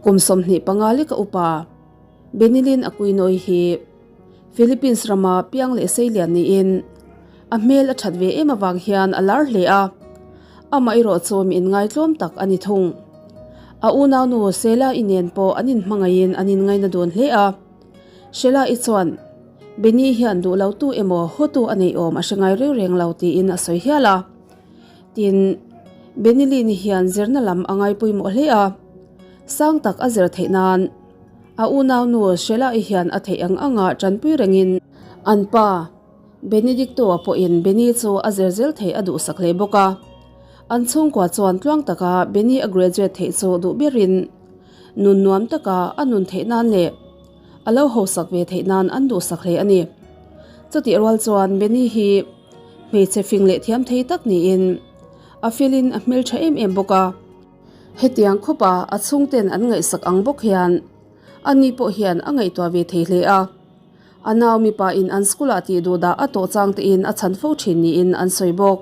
Kum 25 leka upa Benilyn Aquino hi Philippines rama piang leh seilian niin a hmel a that ve em avang hian a lar hle a, amah erawh chu mi inngaitlawm tak a ni thung. A unaunu Sheila-i nen pawh an inhmangaihin an inngaina dun hle a, Sheila-i chuan Benny hian duh lo tu emaw hawtu a neih awm a hre ngai reng reng lo tiin a sawi hial a. Tin, Benny Lin-i hian zirna lam a ngai pawimawh hle a, sang tak a zir theih nan a unaunu Sheila-i hian a theih ang anga tanpui rengin an pa Benedicto-a pawhin Benny chu a zir zel theih a duhsak hle bawk a. An chhungkua chuan tluang taka Benny a graduate theih chu duh berin nun nuam taka a nun theih nan leh a lo hausak ve theih nan an duhsak hle a ni. Chutih rual chuan Benny hi hmeichhe fing leh thiam thei tak niin a felin a hmeltha em em bawk a. Hetiang khawpa a chhungten an ngaihsak ang bawk hian ani pawh hian a ngaihtuah ve thei hle a. A nau mipa in an school ah tih duh dah a tawh chang te in a chhan fo thin niin an sawi bawk.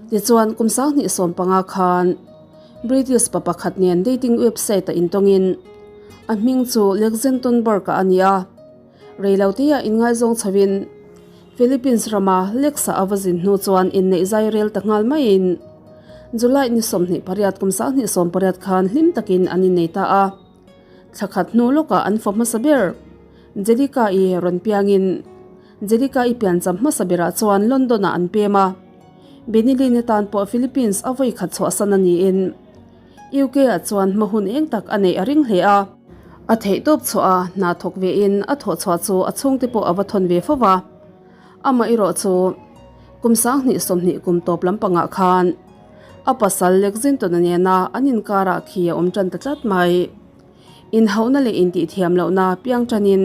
Tichuan kum 2015 khan British pa pakhat nen dating website ah intawng in a hming chu Lexington Burke a ni a. Reilote ah inngaizawng chho in Philippines rama Lexa a va zin hnu chuan inneih zai rel ta nghal maiin July ni 28 kum 2018 khan hlim takin an innei ta a. Thla khat hnu lawkah an fa hmasa ber Jellica-i rawn piangin Jellica-i piancham hmasa berah chuan London-ah an pem a, Benilyn-i tan pawh Philippines a vawi khat chhuahsan a niin UK-ah chuan hma hun eng tak a neih a ring hle a. A theihtawp chhuah a, hna thawk vein a thawh chhuah chu a chhungte pawh a va thawn ve fo va. Amah erawh chu kum 2020 kum tawp lampangah khan a pasal Lexington-a nena an inkarah khi a awm tan ta tlat mai. Inhauhna leh intihthiam lohna piang tanin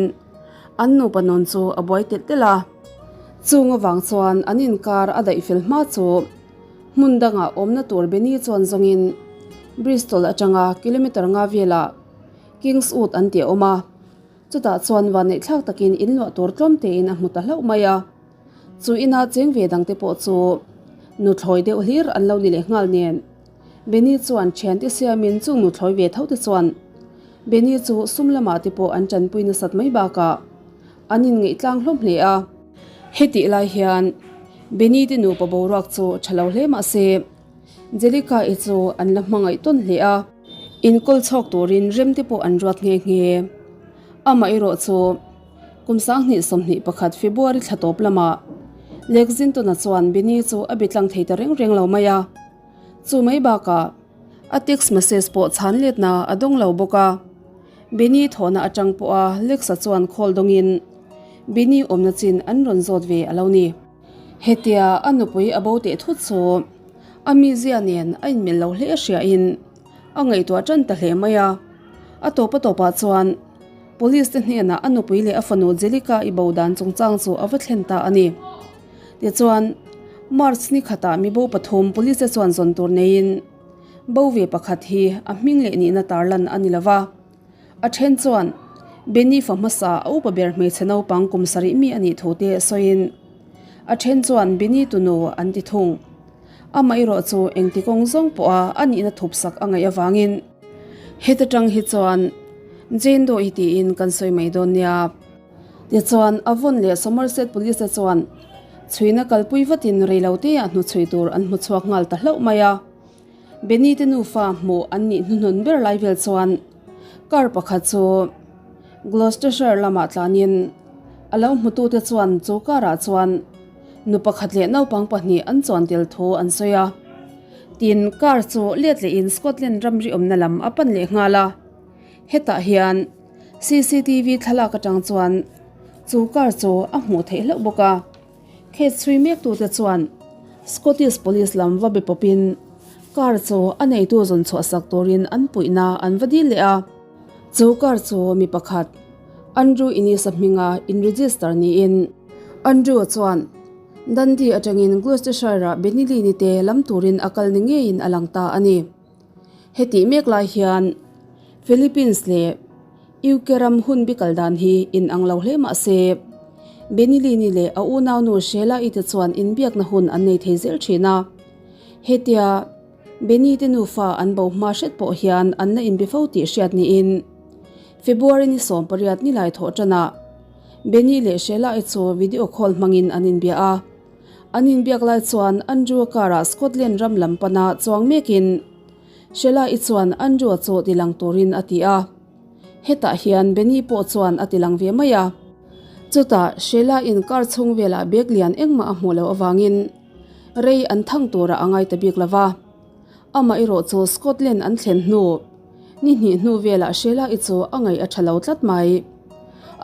an nupa nun chu a buai telh telh a. Chung avang chuan an inkar a daih fel hma chu hmun dangah awmna tur Benny chuan zawngin Bristol atanga kilometre nga velah Kingswood an tih a awm a. Chutah chuan vanneihthlak takin in luah tur tlawm tein a hmu ta hlauh mai a. Chu ina cheng ve dangte pawh chu nuthlawi deuh hlir an lo ni leh nghal nen. Benny chuan thiante siamin chung nuthlawi ve tho te chuan Benny chu sum lamah te pawh an tanpui nasat mai bakah an inngeih tlang hlawm hle a. Hetih lai hian Benny te nupa boruak chu tha lo hle mah se Jellica-i chu an la hmangaih tawn hle a. Inkawl chhawk turin rem te pawh an ruat nghe nghe. Amaherawh chu kum 2021 February thla tawp lamah Lexington-a chuan Benny chu a be tlang thei ta reng reng lo mai a. Chu mai bakah a text message pawh chhan letna a dawng lo bawk a. Benny thawhna atang pawha Lex-a chuan call dawngin Benny awmna chin an rawn zawt ve a lo ni. Hetia a nupui a bo teh thut chu a mizia nen a inmelh lo hle hriain a ngaihtuah tan ta hle mai a. A tawp a tawpah chuan Police te hnenah a nupui leh a fanu Jellica-i bo dan chungchang chu a va thlen ta a ni. Tichuan, March ni khatah mibo pathum Police te chuan zawn tur neiin bo ve pakhat hi a hming leh nihna tarlan a ni lo va. A then chuan Benny fa hmasa a upa ber hmeichhe naupang kum sarih mi a nih thu te sawiin a then chuan Benny tunu an ti thung. Amah erawh chu engti kawng zawng pawha a nihna thup sak a ngaih avangin heta tang hi chuan Jane Doe hi tiin kan sawi mai dawn nia. Tichuan Avon leh Somerset Police te chuan chhuina kalpui vatin reiloteah hnuchhui tur an hmu chhuak nghal ta hlauh mai a. Benny te nufa hmuh an nih hnuhnun ber lai vel chuan car pakhat chu Gloucestershire lamah tlanin a lo hmutute chuan chu car ah chuan nu pakhat leh naupang pahnih an chuan tel thu an sawi a. Tin, car chu let lehin Scotland ramri awmna lam a pan leh nghal a. Hetah hian CCTV thlalak atang chuan chu car chu a hmuh theih hlauh bawk a. Case chhui mek tute chuan Scottish Police lam va be pawpin car chu a neitu zawn chhuah sak turin an puihna an va dil leh a. Chu car chu mi pakhat Andrew Innes-a hminga in register niin Andrew-a chuan Dundee atangin Gloucestershire-ah Benilini te lam turin a kal ni ngeiin a lang ta a ni. Hetih mek lai hian Philippines leh UK ram hun bikal dan hi inang lo hle mah se, Benilini leh a unaunu Sheila-i te chuan inbiakna hun an nei thei zel thin a. Hetia. Benny te nufa an bo hma hret pawh hian an la inbe fo tih hriat niin February ni 18 nilai thawh tanah Benny leh Sheila-i chu video call hmangin an inbia a. An inbiak lai chuan Andrew-a car-ah Scotland ram lam pana chuang mekin Sheila-i chuan Andrew-a chu tilang turin a ti a. Hetah hian Benny pawh chuan a tilang ve mai a. Chutah Sheila-in car chhung velah bag lian engmah a hmuh loh avangin rei an thang turah a ngai ta bik lo va. Amah erawh chu Scotland an thlen hnu ni hnih hnu velah Sheila-i chu a ngaih a tha lo tlat mai.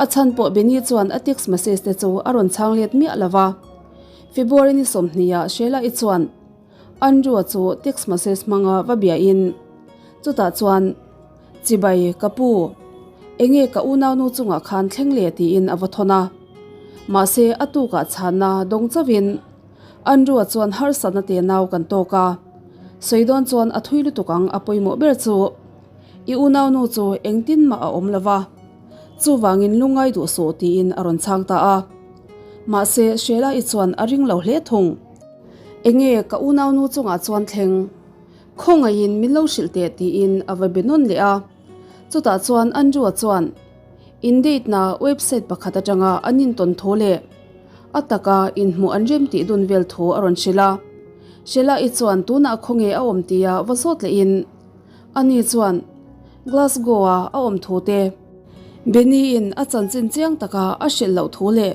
A chhan pawh Benny chuan a text message te chu a rawn chhang let miah lo va. February ni 20 ah Sheila-i chuan Andrew-a chu text message hmanga va biahin chutah chuan Chibai, ka pu, enge ka unaunu chungah khan thleng le tiin a va thawn a. Mahse a tukah chhanna dawng chauhin Andrew-a chuan harsatna te nau kan tawk a, sawi dawn chuan a thui lutuk ang a pawimawh ber chu i unaunu chu engtin mah a awm lo va, chuvangin lungngai duh suh tiin a rawn chhang ta a. Mahse Sheila-i chuan a ring lo hle thung. Enge ka unaunu chungah chuan thleng? Khawngaihin min lo hrilh teh tiin a va be nawn leh a. Chutah chuan Andrew-a chuan in date na website pakhat atanga an intawn thu leh a taka inhmuh an rem tih dun vel thu a rawn hrilh a. Sheila-i chuan tunah khawnge a awm tia va zawt lehin ani chuan Glasgow-a a awm thu te, Benny-in a chanchin chiang taka a hrilh loh thu leh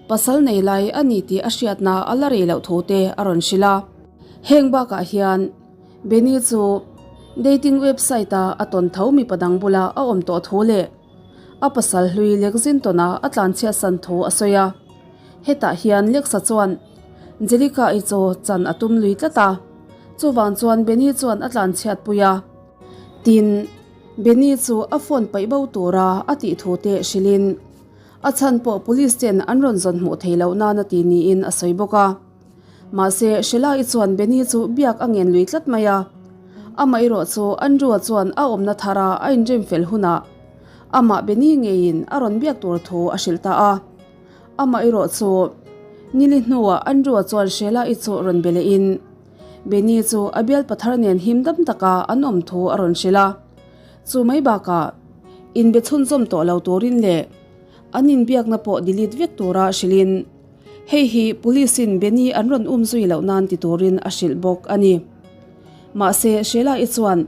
pasal nei lai a ni tih a hriatna a la rei loh thu te a rawn hrilh a. Heng bakah hian Benny chu dating website-a a tawn tho mipa dang bula a awm tawh thu leh a pasal hlui Lexington-a a tlanchhiat san thu a sawi a. Hetah hian Lexa chuan Jellica-i chu chan a tum lui tlat a, chuvang chuan Benny chuan a tlanchhiat pui a. Tin, Benny chu a phone paih bo tura a tih thu te hrilhin a chhan pawh police ten an rawn zawn hmuh thei loh nana ti niin a sawi bawk a. Mahse, Sheila-i chuan Benny chu biak a ngen lui tlat mai a. Amah erawh chu Andrew-a chuan a awmna thara a inrem fel hunah amah Benny ngeiin a rawn biak tur thu a hrilh ta a. Amah erawh chu nili hnuah Andrew-a chuan Sheila-i chu rawn be lehin Benny chu a bial pathar nen him dam taka an awm thu a rawn hrilh a. Chu mai bakah inbe chhunzawm tawh lo turin leh an inbiakna pawh delete vek tura hrilhin Hei hi Police in Benny an rawn um zui loh nan ti turin a hrilh bawk a ni. Mahse, Sheila-i chuan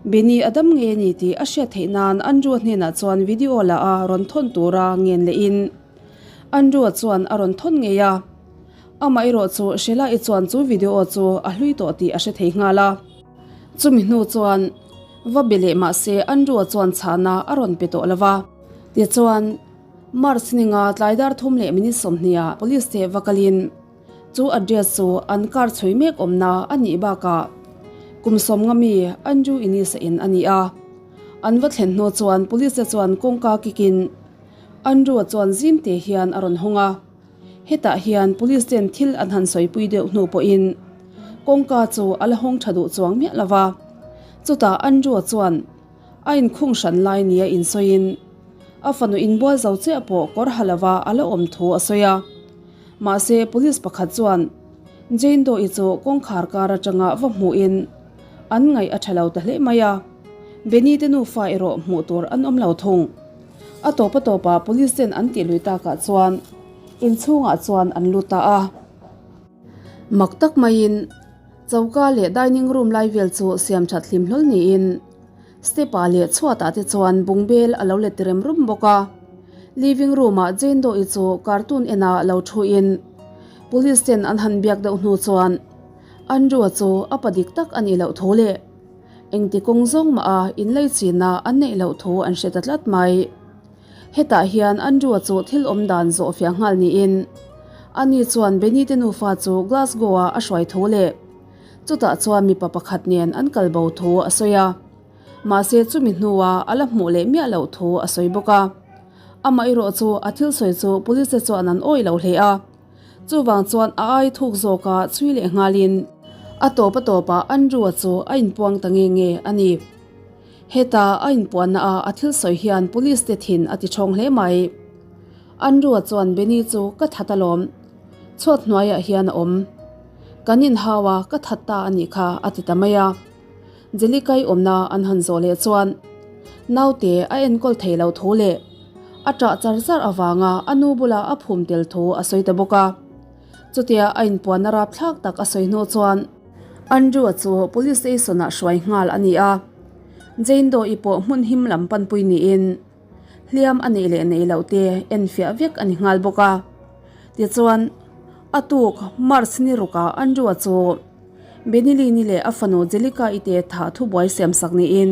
Benny a dam ngei a ni tih a hriat theih nan Andrew-a hnenah chuan video la a rawn thawn tura ngen lehin Andrew-a chuan a rawn thawn ngei a. Amaherawh chu Sheila-i chuan chu video chu a hlui tawh tih a hre thei nghal a. Chumi hnu chuan va be leh mahse Andrew-a chuan chhahna a rawn pe tawh lo va. Tichuan. March ninga tlai dar thum leh minute 20 ah police te va kalin chu address chu an car chhui mek awmna a nih bakah kum 50 mi Andrew Innis a in a ni a. An va thlen hnu chuan police te chuan kawngka kikin Andrew a chuan zim te hian a rawn hawng a. Hetah hian police ten thil an han sawipui deuh hnu pawhin kawngka chu a la hawng tha duh chuang miah lova. Chutah Andrew a chuan A inkhung hran lai nia insawiin a fanu inbual zo chiah pawh kawr ha lova a la awm thu a sawi a. Mahse, police pakhat chuan Jane Doe-i chu kawngkhar kar atanga va hmuhin an ngaih a tha lo ta hle mai a. Benny te nufa erawh hmuh tur an awm lo thung. A tawp a tawpah police ten an tih lui takah chuan inchhungah chuan an lut ta a. Mak tak maiin Choka leh dining room lai vel chu siam that hlim hlawl niin step ah leh chhuat ah te chuan bungbel a lo let rem rum bawk a. Living room ah Jane Doe-i chu cartoon en ah lo thu in police ten an han biak deuh hnu chuan Andrew-a chu a pa dik tak a nih loh thu leh engti kawng zawng mah a inlei chin a an neih loh thu an hre ta tlat mai. Hetah hian Andrew-a chu thil awm dan zawh fiah nghal niin ani chuan Benny te nufa chu Glasgow-a a hruai thu leh chutah chuan mipa pakhat nen an kal bo thu a sawi a. Mahse chumi hnua a la hmuh leh miah loh thu a sawi bawk a. Amaherawh chu a thil sawi chu police te chuan an awih lo hle a. Chuvang chuan a ai thuk zawka chhui leh nghalin a tawp a tawpah Andrew-a chu a inpuang ta nge nge a ni. Heta a inpuanna a a thil sawi hian police te thin a ti chhawng hle mai. Andrew-a chuan Benny chu ka that alawm. Chhuat hnuaiah hian a awm. Kan inhau a, ka that ta a nih kha, a ti ta mai a. Jelikai awmna an han zawh leh chuan naute a enkawl thei lo thu leh a ṭah char char avanga a nu bula a phum tel thu a sawi ta bawk a. Chutia a inpuanna rapthlak tak a sawi hnu chuan Andrew-a chu police station-ah hruai nghal a ni a. Jane Doe-i pawh hmun him lam panpui niin hliam a neih leh neih loh te enfiah vek a ni nghal bawk a. Tichuan, a tuk March ni rukah Andrew-a chu Benilini leh a fanu Jellica-i te thah thubuai siamsak niin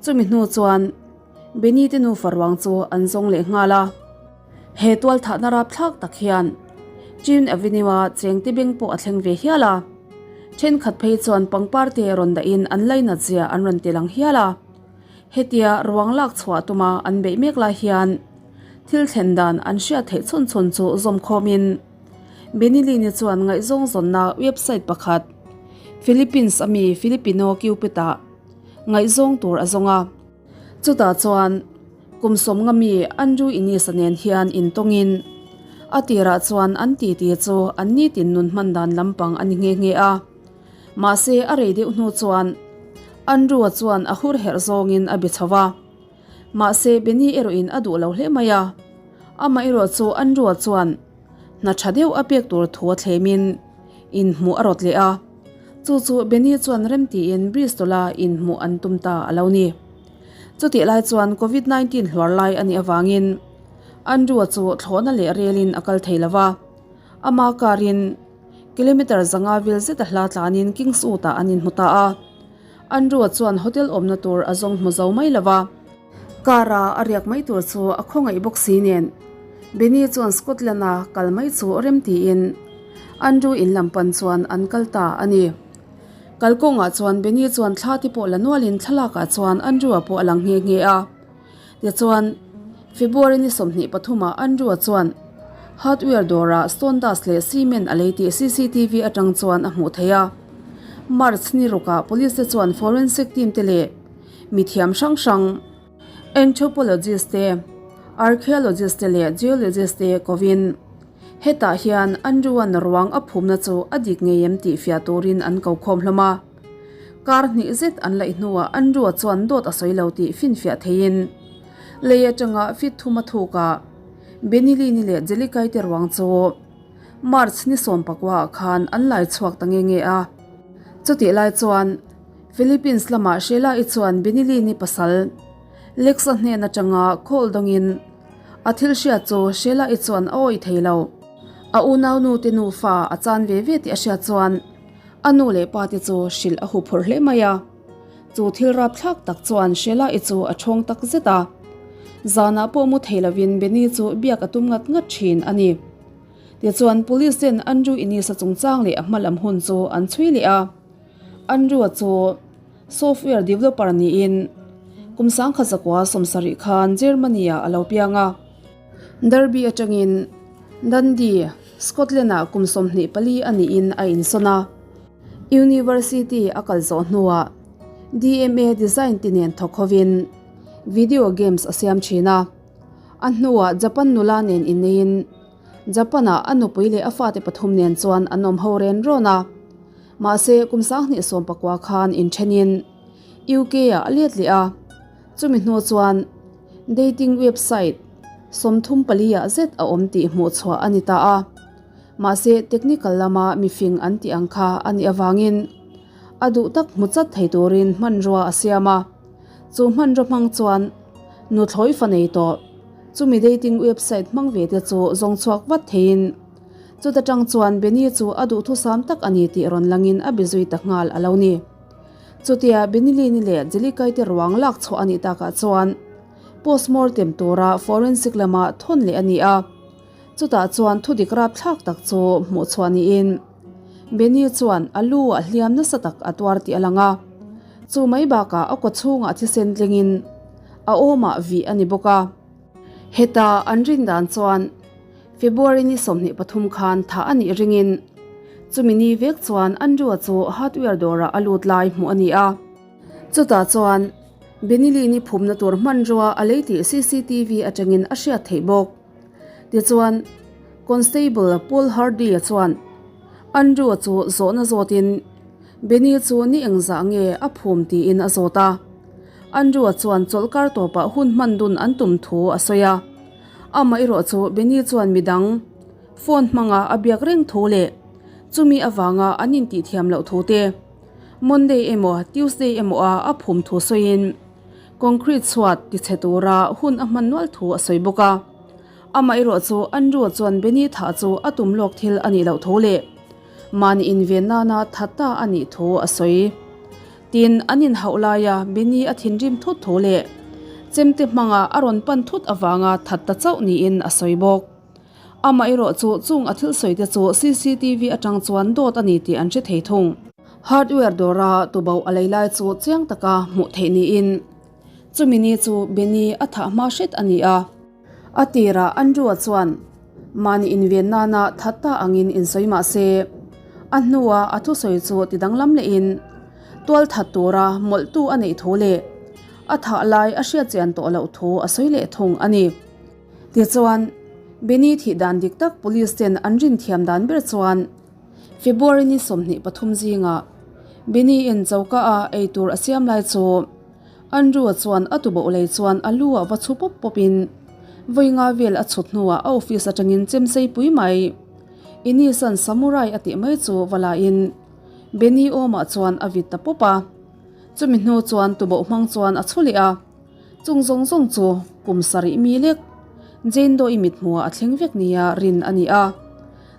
chumi hnu chuan Benny te nufa ruang chu an zawng leh nghal a. He tualthahna rapthlak tak hian Chin Avenue-a chengte beng pawh a thleng ve hial a. Thenkhat phei chuan pangpar te rawn dahin an lainat zia an rawn ti lang hial a. Hetia ruang lak chhuah tuma an beih mek lai hian thil thlen dan an hriat theih chhun chhun chu zawmkhawmin Benilini chuan ngaihzawng zawnna website pakhat Philippines ami Filipino Cupid-ah ngaihzawng tur a zawng a. Chutah chuan kum sawmnga mi Andrew Innis-a nen hian intawngin a tirah chuan an titi chu an nitin nun hman dan lampang a ni nghe nghe a. Mahse a rei deuh hnu chuan Andrew-a chuan a hur herh zawngin a be chho a. Mahse Benny erawhin a duh lo hle mai a. Amaherawh chu Andrew-a chuan hna tha deuh a pek tur thu a thlemin inhmuh a rawt leh a. Chu chu Benny chuan rem tiin Bristol-a inhmuh an tum ta a lo ni. Chutih lai chuan Covid 19 hluar lai a nih avangin Andrew-a chu thlawhna leh relin a kal thei lo va. Ama karin kilometre zanga vil zeta hla tlanin Kingswood-ah an inhmu ta a. Andrew-a chuan hotel awmna tur a zawng hmu zo mai lo va. Car-a a riak mai tur chu a khawngaih bawk si nen Benny chuan Scotland-a kal mai chu rem tiin Andrew in lam pan chuan an kal ta a ni. Kalkawngah chuan Benny chuan thla te pawh la nualin thlalakah chuan Andrew-a pawh a lang nghe nghe a. Tichuan, February ni 23 ah Andrew-a chuan hardware dawrah stone dust leh cement a lei tih cctv atang chuan a hmuh theih a. March ni rukah police te chuan forensic team te leh mithiam hrang hrang, anthropologist te, archaeologist te leh geologist te kovin hetah hian Andrew-a'n ruang a phumna chu a dik ngei em tih fiah turin an ko khawm hlawm a. Kar hnih zet an laih hnuah Andrew-a chuan dawt a sawi lo tih finfiah theiin lei atanga fit thum a thuk a, Benilini leh Jelikai te ruang chu March ni sawmpakua ah khan an lai chhuak ta nge nge a. Chutih lai chuan Philippines lamah Sheila-i chuan Benilini pasal Lex-a hnen atanga call dawngin a thil hriat chu Sheila-i chuan a awih thei lo. A unaunu te nufa a chan ve ve tih a hriat chuan A nu leh pa te chu hrilh a huphurh hle mai a, chu thil rapthlak tak chuan Sheila-i chu a ṭhawng tak zet a. Zanah pawh mu thei lovin Benny chu biak a tum ngat ngat ṭhin a ni. Tichuan Police ten Andrew Innis-a chungchang leh a hma lam hun chu an chhui leh a. Andrew-a chu software developer niin kum sangkhat zakua 70 khan Germany-ah a lo piang a. Derby atangin Dundee, Scotland-ah kum 24 a niin a insawn a. University a kal zawh hnuah DMA design ti nen thawk hovin video games a siam thin a. A hnuah Japan nula nen inneiin Japan-ah a nupui leh a fate pathum nen chuan an awm ho ren rawn a. Mahse kum 2019 khan inthenin UK-ah a let leh a. Chumi hnu chuan dating website 34 ah zet a awm tih hmuh chhuah a ni ta a. Mahse technical lama mifing an tih ang kha a nih avangin a duh tak hmu chat thei turin hmanrua a siam a. Chu hmanraw hmang chuan nuthlawi fa nei tawh chumi dating website hmang ve te chu zawng chhuak vat theiin chuta tang chuan Benny chu a duhthusam tak a ni tih rawn langin a be zui ta nghal a lo ni. Chutia Benilini leh Jelikai te ruang lak chhuah a nih takah chuan postmortem tura forensic lama thawn leh a ni a. Chutah chuan thudik rapthlak tak chu hmuh chhuah niin Beni chuan a lu a hliam nasa tak a tuar tih a lang a. Chu mai bakah a kaw chhungah thisen tlingin a awmah vih a ni bawk a. Heta an rin dan chuan February ni 23 khan thah a nih ringin chumi ni vek chuan Andrew-a chu hardware dawrah a lut lai hmuh a ni a. Chutah chuan Benilini phumna tur hmanrua a lei tih cctv atangin a hriat theih bawk. Tichuan, Constable Paul Hardy-a chuan. Andrew-a chu zawhna zawtin Benny chu ni engzah nge a phum tiin a zawt a. Andrew-a chuan chawlhkar tawpah hun hman dun an tum thu a sawi a. Amah erawh chu Benny chuan midang phone hmanga a biak reng thu leh chumi avanga an intihthiam loh thu te, Monday emaw Tuesday emaw a a phum thu sawiin concrete chhuat tichhe tura hun a hman nual thu a sawi bawk a. Amah erawh chu Andrew chuan Benny thah chu a tum lawk thil a nih loh thu leh mahni inven nana that ta a nih thu a sawi. Tin, an inhauh laia Benny a thinrim thut thu leh chemte hmanga a rawn pan thut avanga that ta chauh niin a sawi bawk. Amah erawh chu chung a thil sawi te chu cctv atang chuan dawt a ni tih an hre thei thung. Hardware dawra tuboh a lei lai chu chiang taka hmuh theih niin chumi ni chu Benny a thah hma hret a ni a. A tirah Andrew-a chuan mahni inven nana that ta angin insawi mah se, a hnua a thusawi chu ti danglam lehin tual that tura mawlhtu a neih thu leh a thah lai a hriatchian tawh loh thu a sawi leh thung a ni. Tichuan, Benny thih dan dik tak police ten an rin thiam dan ber chuan February ni 23 zingah Benny in choka a ei tur a siam lai chu Andrew-a chuan a tuboh lei chuan a lu ah va chhu pawp pawp in vawi nga vel a chhut hnuah a office atangin chem sei pui mai. Innis-a'n Samurai a tih mai chu va la in Benny awmah chuan a vit ta pawp a. Chumi hnu chuan tuboh hmang chuan a chhu leh a. Chung zawng zawng chu kum sarih mi lek Jane Doe-i mithmuhah a thleng vek nia rin a ni a.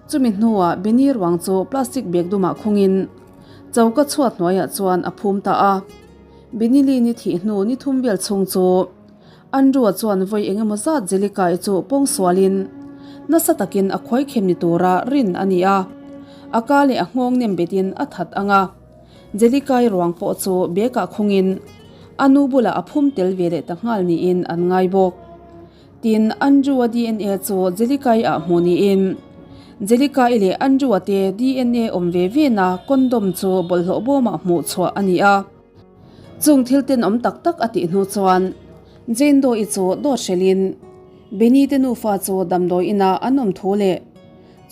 Chumi hnuah Benny ruang chu plastic bag dumah khungin choka chhuat hnuaiah chuan a phum ta a. Benny Lee ni thih hnu ni thum vel chhung chu Andrew-a chuan vawi eng emaw zat Jellica-i chu pawng sualin nasa takin a khuaikhem ni tura rin a ni a. A ka leh a nghawng nem betin a that ang a. Jelikai ruang pawh chu bag-ah khungin a nu bulah a phum tel ve leh ta nghal niin an ngai bawk. Tin, Andrew-a dna chu Jelikai-ah hmuh niin Jelikai leh Andrew-a te dna awm ve ve na condom chu bawlhhlawh bawmah hmuh chhuah a ni a. Chung thil tenawm tak tak a tih hnu chuan Jane Doe-i chu dawt hrelhin Benny te nufa chu damdawi inah an awm thu leh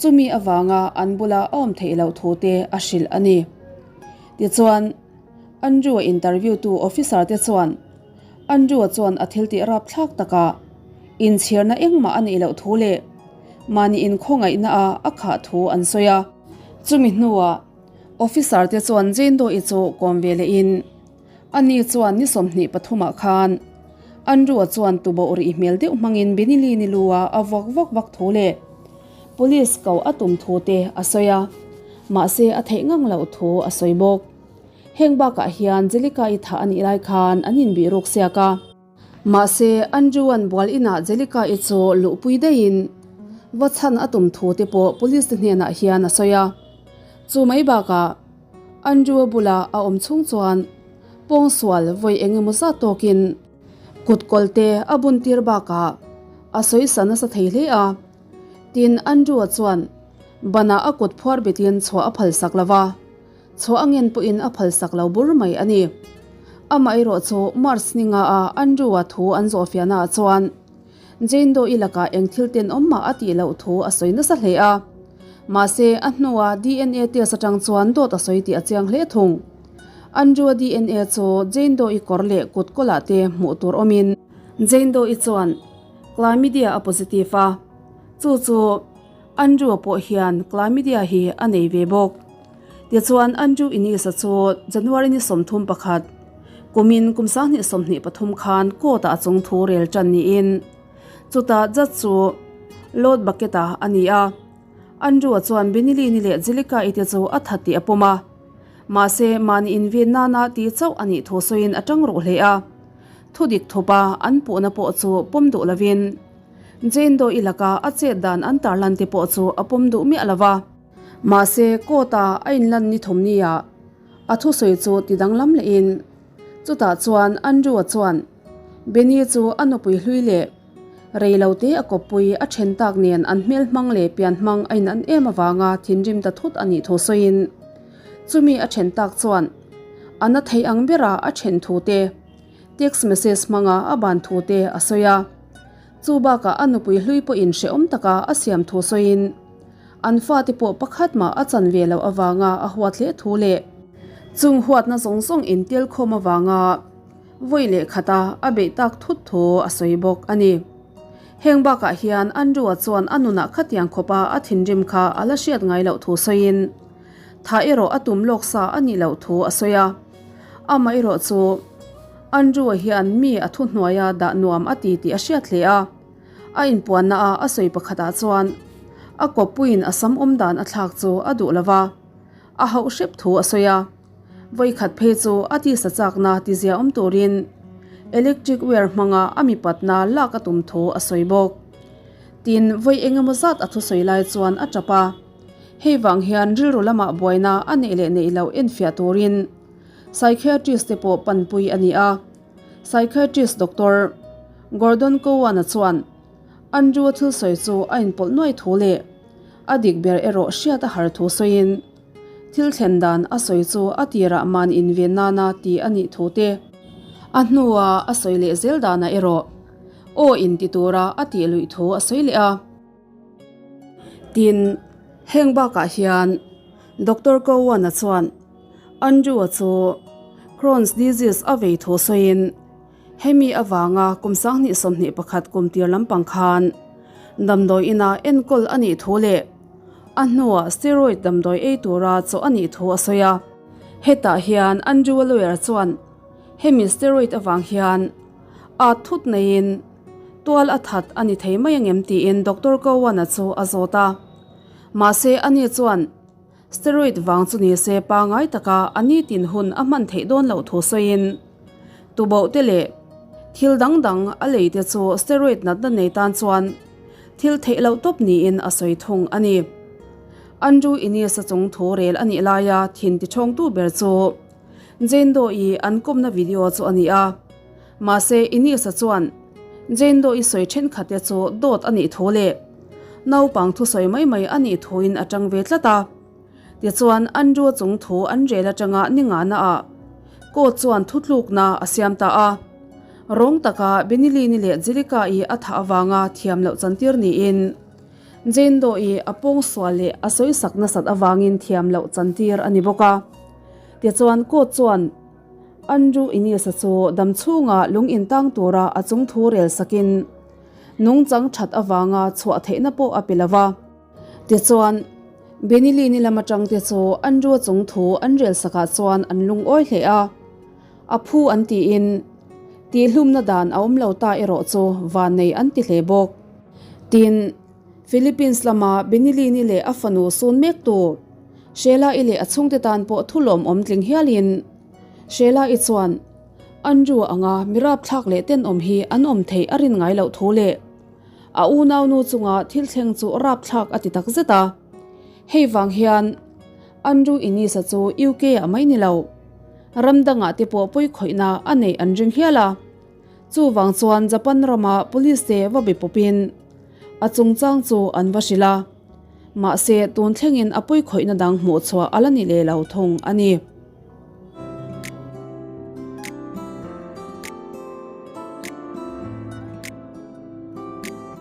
Chumi avanga an bula a awm theih loh thu te a hrilh a ni. Tichuan, Andrew-a interview tu officer te chuan Andrew-a chuan a thil tih rapthlak takah inchhirna engmah a neih loh thu leh mahni inkhawngaihna a a khah thu an sawi a. Chumi hnuah officer te chuan Jane Doe-i chu kawm ve lehin ani chuan ni 23 ah khan Andrew-a chuan tuboh rih hmel deuh hmangin Benilini lu-a a vawk vak vak thu leh Police ko a tum thu te a sawi a, mahse a theih ngang loh thu a sawi bawk. Heng bakah hian Jellica-i thah a nih lai khan an inbih ruk siak a. Mahse Andrew-a'n bual inah Jellica-i chu luhpui daihin va chhan a tum thu te pawh Police te hnenah hian a sawi a. Chu mai bakah Andrew-a bula a awm chhung chuan pawngsual vawi eng emaw zat tawkin kut kawlte a bun tir bakah a sawisa nasa thei hle a. Tin, Andrew-a chuan banah a kut phuar betin chhuah a phalsak lo va, chhuah a ngen pawhin a phalsak lo bur mai a ni. Amah erawh chu March ni nga a Andrew-a thu an zawhfiahnaah chuan Jane Doe-i lakah eng thil tenawm mah a tih loh thu a sawi nasa hle a. Mahse, a hnua dna test atang chuan dawt a sawi tih a chiang hle thung. Andrew-a dna chu Jane Doe-i kawr leh kut kawlah te hmuh tur awmin, Jane Doe-i chuan Chlamydia a positive a, chu chu Andrew-a pawh hian Chlamydia hi a nei ve bawk. Tichuan, Andrew Innes-a chu January ni 31, kumin kum 2023 khan court-ah a chung thu rel tan niin, chutah judge chu Lord Bucket-a a ni a. Andrew-a chuan Benilini leh Jellica-i te chu a that tih a pawm a, mahse mahni inven nana ti chauh a nih thu sawiin a tang ruh hle a. Thudik thupa an puhna pawh chu pawm duh lovin Jane Doe-i laka a chet dan an tarlan te pawh chu a pawm duh miah lo va. Mahse court-a a inlan ni thum nia a thusawi chu ti danglam lehin chutah chuan Andrew-a chuan Benny chu a nupui hlui leh reilote a kawppui a then tak nen an hmel hmang leh pian hmang a inan em avanga thinrim ta thut a nih thu sawiin chumi a then tak chuan a na thei ang bera a then thu te text message hmanga a ban thu te a sawi a. Chu bakah a nupui hlui pawhin hrehawm taka a siam thu sawiin. An fate pawh pakhat mah a chan ve loh avanga a huat hle thu leh chung huatna zawng zawng intel khawm avanga vawi leh khata a beih tak thut thu a sawi bawk a ni. Heng bakah hian Andrew-a chuan a nunah khatiang khawpa a thinrim kha a la hriat ngai loh thu sawiin tha erawh a tum lawk sa a nih loh thu a sawi a. Amah erawh chu Andrew-a hian mi a thuhnuaia dah nuam a ti tih a hriat hle a. A inpuanna a a sawi pakhatah chuan a kawppuiin a sam awm dan a thlak chu a duh lo va, a hauh hrep thu a sawi a. Vawikhat phei chu a tisa chakna tizia awm turin electric wire hmanga a mipatna lak a tum thu a sawi bawk. Tin, vawi eng emaw zat a thusawi lai chuan a tap a. Hei vang hian rilru lamah buaina a neih leh neih loh enfiah turin psychiatrist te pawh panpui a ni a. Psychiatrist Doctor Gordon Cowan-a chuan Andrew-a thil sawi chu a inpawlh nuai thu leh a dik ber erawh hriat a har thu sawiin thil thlen dan a sawi chu a tirah man inven nana ti a nih thu te, a hnua a sawi leh zel danah erawh aw inti tura a tih luih thu a sawi leh a. Tin, heng bakah hian Doctor Cowan-a chuan Andrew-a chu Crohn's disease a vei thu sawiin hemi avanga kum 2021 kum tir lampang khan damdawi ina enkawl a nih thu leh a hnuah steroid damdawi ei tura chawh a nih thu a sawi a. Hetah hian Andrew-a lawyer chuan hemi steroid avang hian at thut neiin Tual a that a ni thei mai angem tiin Doctor Cowan-a chu a zawt a. Mahse ani chuan steroid vang chu ni se pangai taka a nitin hun a hman theih dawn loh thu sawiin tuboh te leh thil dang dang a lei te chu steroid natna nei tan chuan thil theih loh tawp niin a sawi thung a ni. Andrew Innes-a chung thu rel a nih laia thin tichhawngtu ber chu Jane Doe-i an kawmna video chu a ni a. Mahse, Inisa chuan Jane Doe-i sawi thenkhat te chu dawt a nih thu leh naupang thusawi mai mai a nih thuin a tang ve tlat a. Tichuan, Andrew-a chung thu an rel atanga ni ngahna ah court chuan thutlukna a siam ta a. Rawng taka Benilini leh Jelica-i a thah avanga thiam loh chantir niin Jane Doe-i a pawngsual leh a sawisak nasat avangin thiam loh chantir a ni bawk a. Tichuan, court chuan Andrew Innes-a chu dam chhunga lung intang tura a chung thu rel sakin nungchang that avanga chhuah theihna pawh a pe lo va. Tichuan, Benilini lam atangte chu Andrew-a chung thu an rel sakah chuan an lungawi hle a, a phu an tiin tihhlumna dan a awm lo ta erawh chu vannei an ti hle bawk. Tin, Philippines lama Benilini leh a fanu sun mektu Sheila-i leh a chhungte tan pawh thu lawmawm tling hialin Sheila-i chuan Andrew anga mi rapthlak leh tenawm hi an awm theih a rin ngai loh thu leh a unaunu chunga thil thleng chu rapthlak a ti tak zet a. Hei vang hian Andrew Innes-a chu UK-ah mai ni lo, ram dangah te pawh pawikhawihna a neih an ring hial a. Chuvang chuan Japan rama police te va be pawpin a chungchang chu an va hrilh a. Mahse, tun thlengin a pawikhawihna dang hmuh chhuah a la ni leh lo thung a ni.